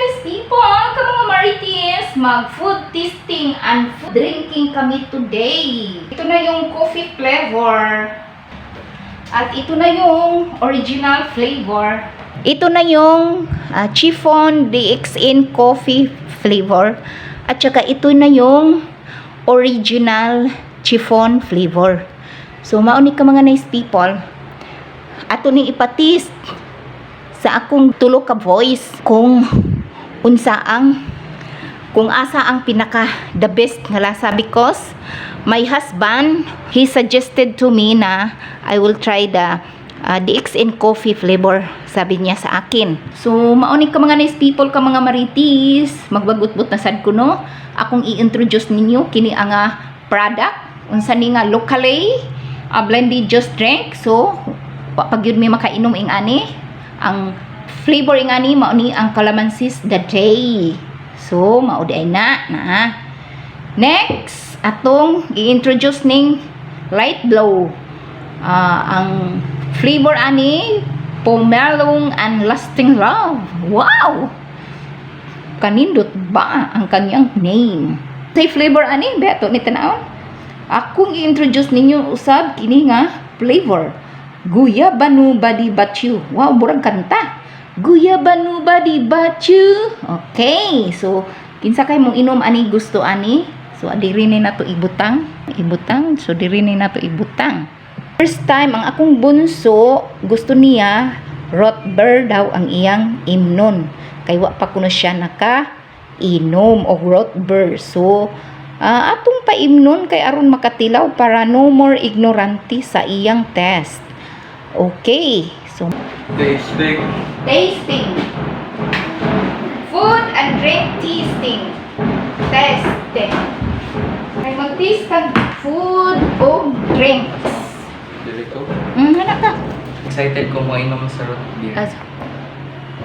Nice people, ka mga Marites, mag food tasting and food drinking kami today. Ito na yung coffee flavor. At ito na yung original flavor. Ito na yung Chiffon DXN coffee flavor. At saka ito na yung original chiffon flavor. So, mauni ka, mga nice people. Ato ning ipa-taste sa akong tulo ka voice kung unsa ang kung asa ang pinaka the best nga lasa, because my husband, he suggested to me na I will try the DXN coffee flavor, sabi niya sa akin. So mauni ka, mga nice people, ka mga marites, magbagot-bot na sad ko, no? Akong i-introduce ninyo kini ang product, unsa ni nga locally blended juice drink. So wa pa gyud mi makainom ing ani. Ang flavor ing ani mao ni ang calamansi's the day. So mao di ay na na. Next, atong i-introduce ning light blue. Ang flavor ani, pomelong and lasting love. Wow, kanindot ba ang kanyang name? Say flavor ani beto ni tanawon. Akong i-introduce ninyo usab kini nga flavor, Guyaba Nobody But You. Wow, murag kanta. Guyaba Nobody But You. Okay, so kinsa kay mong inom ani, gusto ani? So diri ni nato ibutang, ibutang. So diri ni nato ibutang. First time, ang akong bunso gusto niya root beer daw ang iyang imnon. Kay wa pa kuno siya naka inom og root beer. So atong paimnon kay aron makatilaw para no more ignorante sa iyang test. Okay. So Tasting. Tasting. Food and drink tasting. Testing. Ay mag-taste kag food o drinks. Dili ko. Hala ka. Excited ko mo inom sa root beer.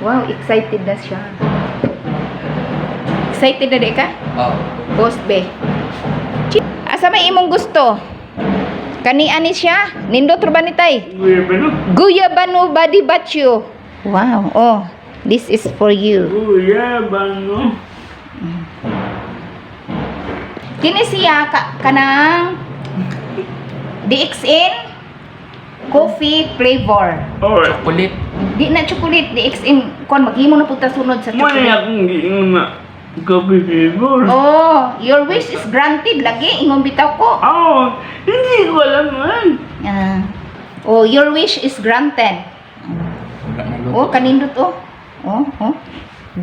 Wow, excited na siya. Excited na di ka? Oh. Boss be. Asa may imong gusto? Kani ani siya? Nindot ra ba ni tay? Guyaba nobody but you. Wow, oh. This is for you. Guyabano. Kini siya kanang DXN coffee flavor. Alright. Chocolate. Di na chocolate, DXN kon maghimo na punta sunod sa Muna chocolate. Akong giingon na coffee flavor. Oh, your wish is granted lagi, ingon bitaw ko. Oh, hindi ko alam man. Ah. Oh, your wish is granted. Wala na luto. Oh, kanindot oh. Oh.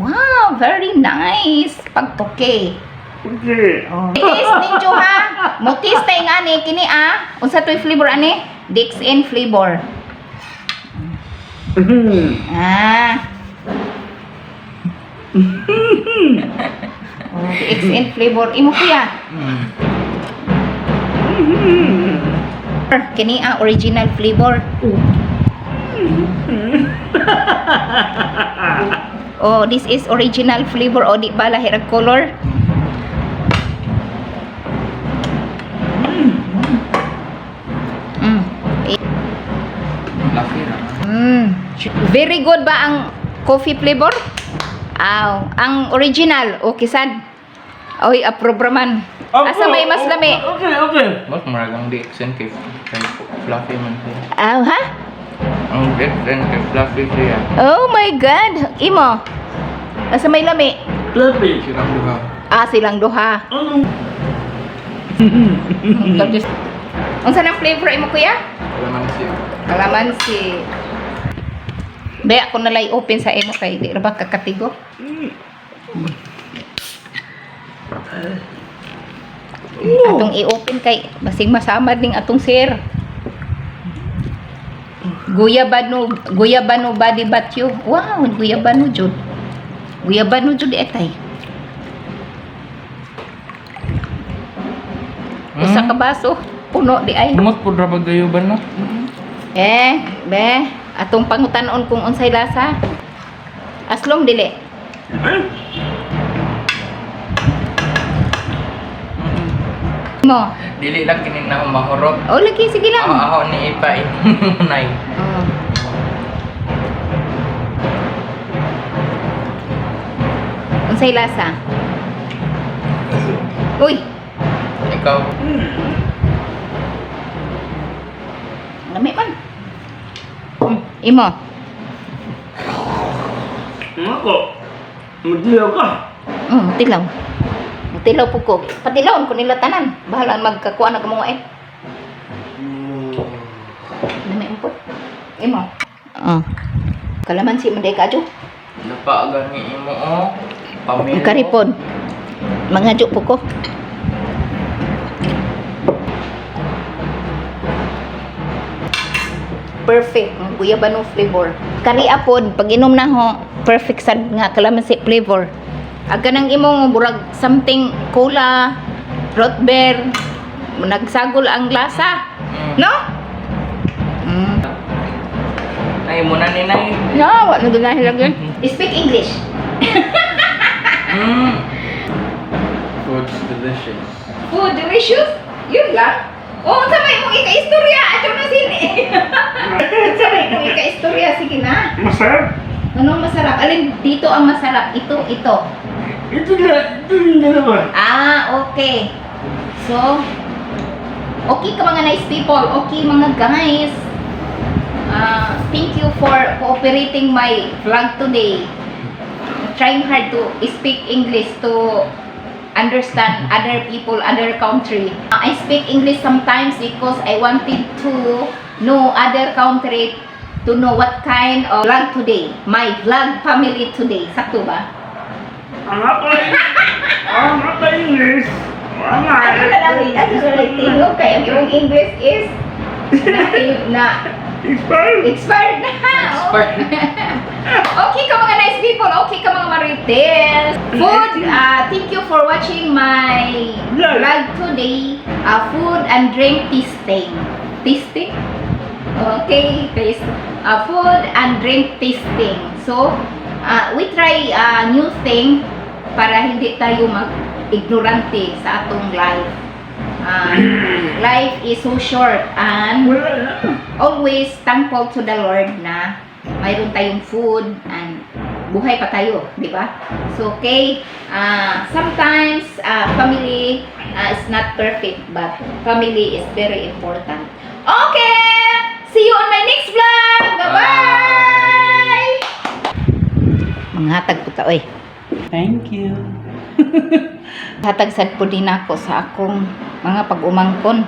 Wow, very nice. Pagtuki. Okay. Oh. Taste ninyo ha. Mo-taste ta ani kini ah. Unsa to'y flavor ani? DXN flavor. Ah. Oh, DXN flavor. Imo, kuya. Kini ang original flavor. Oh, this is original flavor. O, di ba lahi rag color? Lucky ra. Very good ba ang coffee flavor? Aw, ang original, okay sad. Oy, approve raman. Asa may mas lami? Okay. Mas murag ang DXN kay fluffy man siya. Aw, ha? Ang DXN kay fluffy siya. Oh my God. Imo. Asa may lami? Fluffy. Silang duha. Ah, silang duha. Ano? Unsa nang flavor imo, kuya? Kalamansi. Kalamansi. Be, ako nalay open sa imo kay di ra ba kakatigo? Atong i-open kay basig masamad ning atong sir. Guyabano, guyabano body but you. Wow, guyabano jud. Guyabano jud etay. Usa ka baso, puno di ay. Lumot po ra ba gayo ba no? Eh, be, atong pangutanon kung unsay lasa. Aslom dili. Mo. Dili lang kini na mahurot. Oh, lagi, sige lang. Ako ako ni ipa nay. Oh. Unsay lasa? Uy, Ikaw. lami man. Imo. Ako. Magdilaw ka. Tilaw. Tilaw po ko. Patilawon ko nila tanan. Bahala magkakuha na mga eh. Lami po. Imo. Oh. Kalamansi man day kadyo. Lapa gani imo oh. Pamilya. Karipon. Mga po ko. Perfect. Ang guyabano flavor. Kari apod, pag inom na ho, perfect sad nga kalamansi flavor. Aga nang imong burag something cola, root beer, nagsagol ang lasa. No? Ay mo na ni Nay. No, wala na ganahin. Speak English. Food's delicious. Food delicious? Yun lang. Oh, unsa may imong ika-istorya? Ato na sini. Unsa may imong ika-istorya? Sige na. Masarap. Anong masarap? Alin dito ang masarap? Ito, ito. Ito na, ito yung dalawa. Ah, okay. So, okay ka mga nice people. Okay mga guys. Ah, thank you for cooperating my vlog today. Trying hard to speak English to understand other people, other country. I speak English sometimes because I wanted to know other country, to know what kind of vlog today. My vlog family today. Sakto ba? Ang ako English. Ang Ano na lang, ano na lang, tingog kay ang imong English is na, na Expired. expired na. Expired. Okay ka mga nice people, okay ka mga marites. Food, thank you for watching my Vlog. vlog today. Food and drink tasting. Tasting? Okay, guys. Food and drink tasting. So, we try new thing para hindi tayo mag-ignorante sa atong life. Life is so short and Wala na. always thankful to the Lord na mayroon tayong food and buhay pa tayo, di ba? So, okay, sometimes family is not perfect, but family is very important. Okay! See you on my next vlog! Bye-bye! Manghatag po ta, oy. Thank you. Hatag sad po din ako sa akong mga pag-umangkon.